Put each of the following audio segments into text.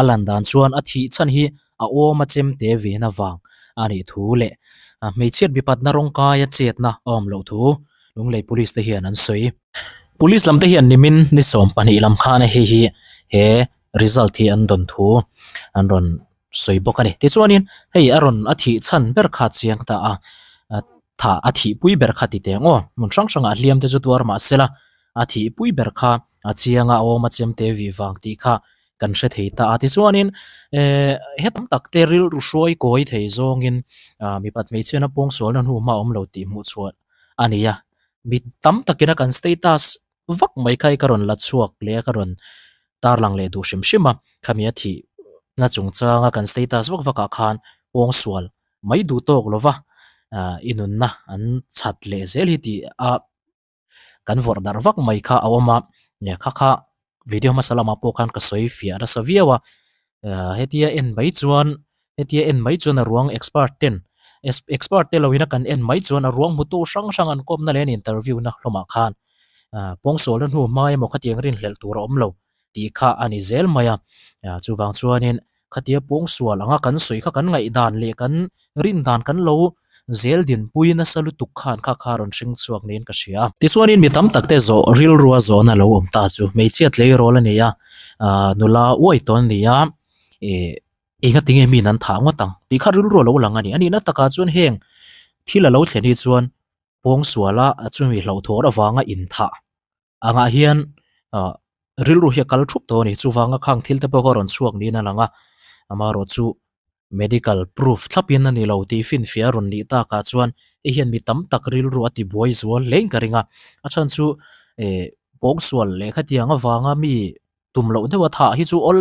A lan dan chuan a thih chhan hi a awm a chemte ven avang a nih thu leh hmeichhiat mipatna rawngkaia chetna a awm loh thu Lunglei Police te hian an sawi. Police lam te hian nimin ni 12 lam khan hei hi he result hi an dawn thu an rawn sawi bawk a ni. Tichuanin hei a rawn a thih chhan ber kha chiang ta a, thah a thihpui ber kha ti teh ang aw, hmun hrang hrangah hliam te chu tuar mahsela a thihpui ber kha a chiang a awm a chemte vih vang tih kha kan hre thei ta a. Tichuanin eh he tam tak te rilru hruai kawi thei zawngin ah mipat hmeichhiana pawngsualna hnu hma awm lo tih hmuh chhuah a ni a. Mi tam takin a kan status vak mai kha hi ka rawn la chhuak leh a ka rawn tarlang leh duh hrim hrim a. Khami a thihna chungchanga kan status vak vakah khan pawngsual mai duh tawk lova ah i nunna an chhat leh zel hi tih a kan vawrh darh vak mai kha a awm a kha kha video hmasa lamah pawh khan ka sawi fiah nasa viau a ah hetia en mai chuan hetia en mai chuan a ruang expert ten expert te lo in a kan en mai chuan a ruang hmutu hrang hrang an kawmna leh an interview na hlawmah khan ah pawngsualna hnu hma emaw khatiang rinhlelh tur a awm lo tih kha a ni zel mai a ah chuvang chuanin Khatia pawngsual anga kan sawi kha kan ngaihdan leh kan rindan kan lo zel dinpui nasa lutuk khan kha kha rawn hring chhuak niin ka hria. Tichuanin mi tam tak te zawh rilrua zawhna lo awm ta chu hmeichhia tleirawl a ni a, aah nula uai tawn a ni a, ih enga tinge mi in an thah ngawt ang tih kha rilru a lo lang a ni. A nihna takah chuan heng thil a lo thlen hi chuan pawngsuala chumi hlauhthawr avanga inthah Angah hian ah rilru hi a kal thup tawh a ni. Chuvanga khang thil te pawh kha a rawn chhuak niin a lang a, amaherawh chu medical proof thlapin a ni lo tih finfiah a rawn nih takah chuan hei hian mi tam tak rilru a tibuai zual hlein ka ring a. A chhan chu eh pawngsual leh khatiang avanga mi tum loh deuh a thah hi chu awl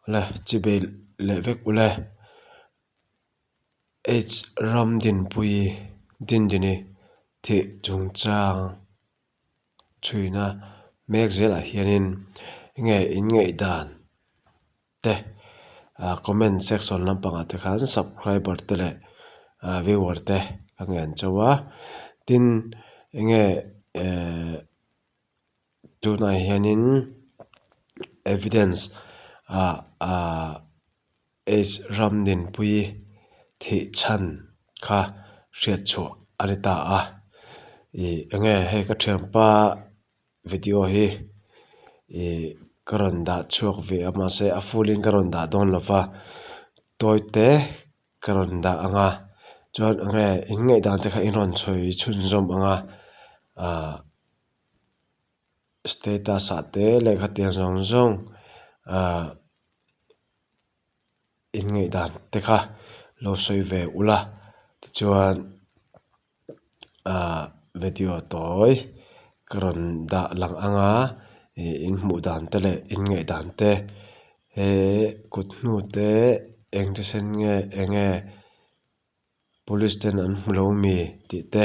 Awle chibei leh vek ule H Ramdinpui Dindini thih chungchang chhuina mek zelah hianin enge in ngaihdan te ah comment section lampangah te khan subscriber te leh ah viewer te ka ngen chauh a tin enge ehh tunah hianin evidence ah ah. H Ramdinpui thih chhan kha hriat chhuah a ni ta a, ih enge hei ka thianpa video hi ih ka rawn dah chhuak ve a mahse a full in ka rawn dah dawn lo va tawi te ka rawn dah ang a chuan enge in ngaihdan te kha in rawn sawi chhunzawm ang a ah status ah te lehkha tiang zawng zawng ah. In ngaihdan te kha lo sawi ve ula tichuan ahh video tawi ka rawn dah lang ang a ih in hmuh dan te leh in ngaihdan te he kut hnu te eng thisen nge eng nge police ten an hmu lo mi tih te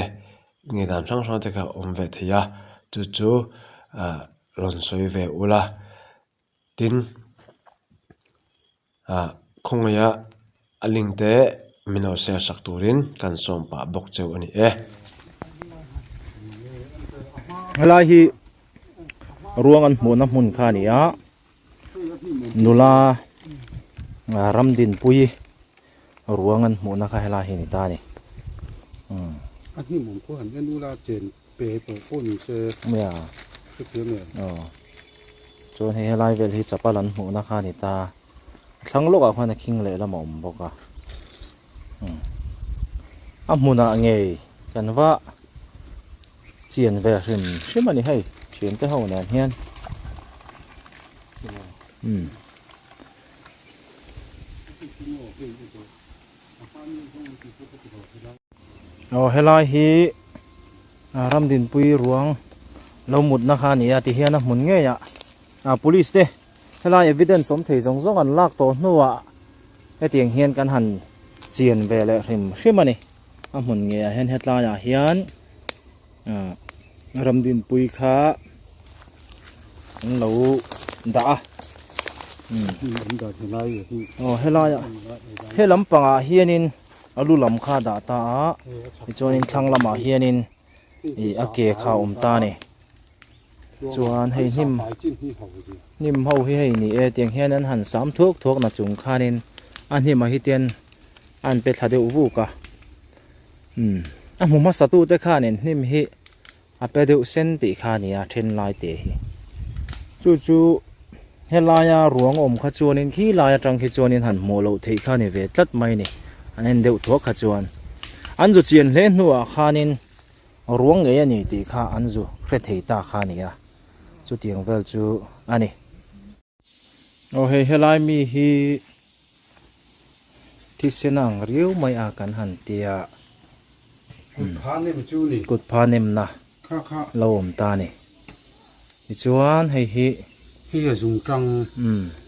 ngaihdan hrang hrang te kha a awm ve thei a chu chu ahh rawn sawi ve ula. Tin, ah khawngaiha a link te min lo share sak turin kan sawm pah bawk cheu a ni e. Helai hi ruang an hmuhna hmun kha a ni a, nula Ramdinpuii ruang an hmuhna kha helai hi a ni ta a ni. A hnim awm khaw han en ula chen pe tawh pawh ni se nia hrethiam em aw chuan hei helai vel hi chapal an hmuhna kha a ni ta a thlang lawkah khuan a khing lehlam a awm bawk a umm a hmunah ngei kan va chian ve hrim hrim a ni hei thiante ho nen hian umm. Aw helai hi Ramdinpui ruang lo mutna kha a ni a tihian a hmun ngei ah ah police te helai evidence awm thei zawng zawng an lak tawh hnuah hetiang hian kan han chian ve leh hrim hrim a ni a hmun ngei ah hian hetlai ah hian ah Ramdinpui kha an lo dah a aw helai ah he lampangah hianin a lu lam kha a dah ta a tichuanin thlang lamah hianin ih a ke kha a awm ta a ni. Chuan hei hnim hnim ho hi hei ni e tiang hian an han sam thuak thuak na chung khanin a hnim ah hi tian a an pe thla deuh vuk a umm a hmu hmasa tu te khanin hnim hi a pe deuh sen tih kha a ni a then lai te hi chu chu helaia ruang awm kha chuanin khi lai atang khi chuanin han hmuh loh theih kha a ni ve tlat mai a ni an en deuh thuak kha chuan an zu chian hle hnuah khanin. Ruang ngei a ni tih kha an zu hre thei ta kha a ni a, chutiang vel chu a ni. Aw hei helai mi hi thisen a ang riau mai a kan han tia. Kut pha nem chu ni. Kut pha nemna lo awm ta a ni. Tichuan hei hi. Hei a zung tang.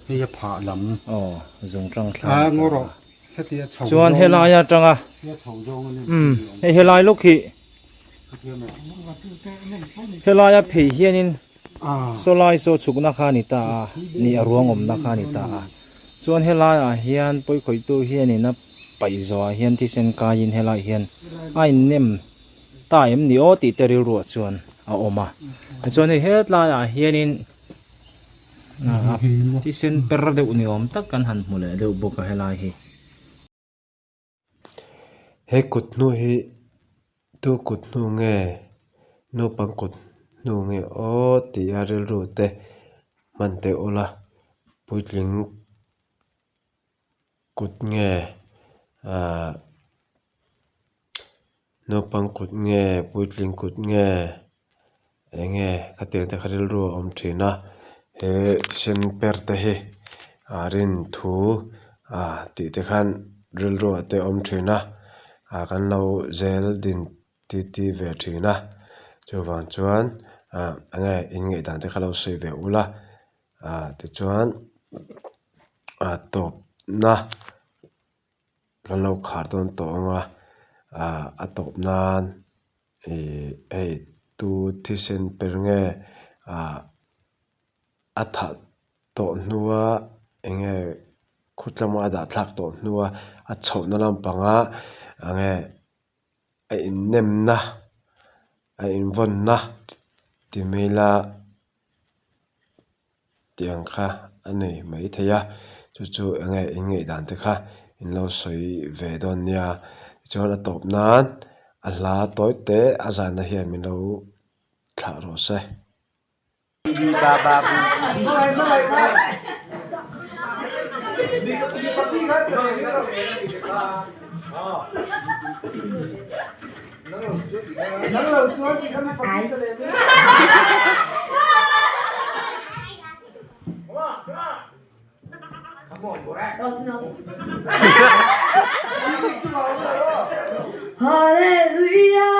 Hei a phah lam. Aw zung tang thla. A ngaw rawh. Hetia chho zawng. Chuan helai atanga. Hetia chho zawng a ni. Umm hei helai lawk hi. Helaia phei hianin sawlai saw chhukna kha a ni ta a, ni a ruang awmna kha a ni ta a. Chuan helaiah hian pawikhawihtu hianin a paih zawhah hian thisen kaiin helaiah hian a innem ta em ni aw tih te rilruah chuan a awm a. Tichuan hei hetlaiah hianin Thisen per deuh ni awm tak kan han hmu leh deuh bawk a helai hi. He kut hnu hi tu kut hnu nge naupang kut hnu nge aw tih a rilru te hman teh ula puitling kut nge ahh. Naupang kut nge puitling kut nge eng nge khatiang te kha rilru a awm thin a he thisen per te hi ah rin thu ah tih te khan rilru ah te a awm thin a ah kan lo zel din ti ti ve thin a chuvang chuan ah eng nge in ngaihdan te kha lo sawi ve ula ah tichuan ah tawpna. Kan lo khar dawn tawh ang a ah a tawp nan ih hei tu thisen per nge ah a thah tawh hnua eng nge khut lama a dah thlak tawh hnua a chhohna lampanga eng nge a innemna a invawnna ti mai ila. Tiang kha a nei mai thei a, chu chu eng nge in ngaihdan te kha in lo sawi ve dawn nia. Tichuan a tawp nan a hla tawi te a zan ah hian min lo thlah rawh se. Hallelujah.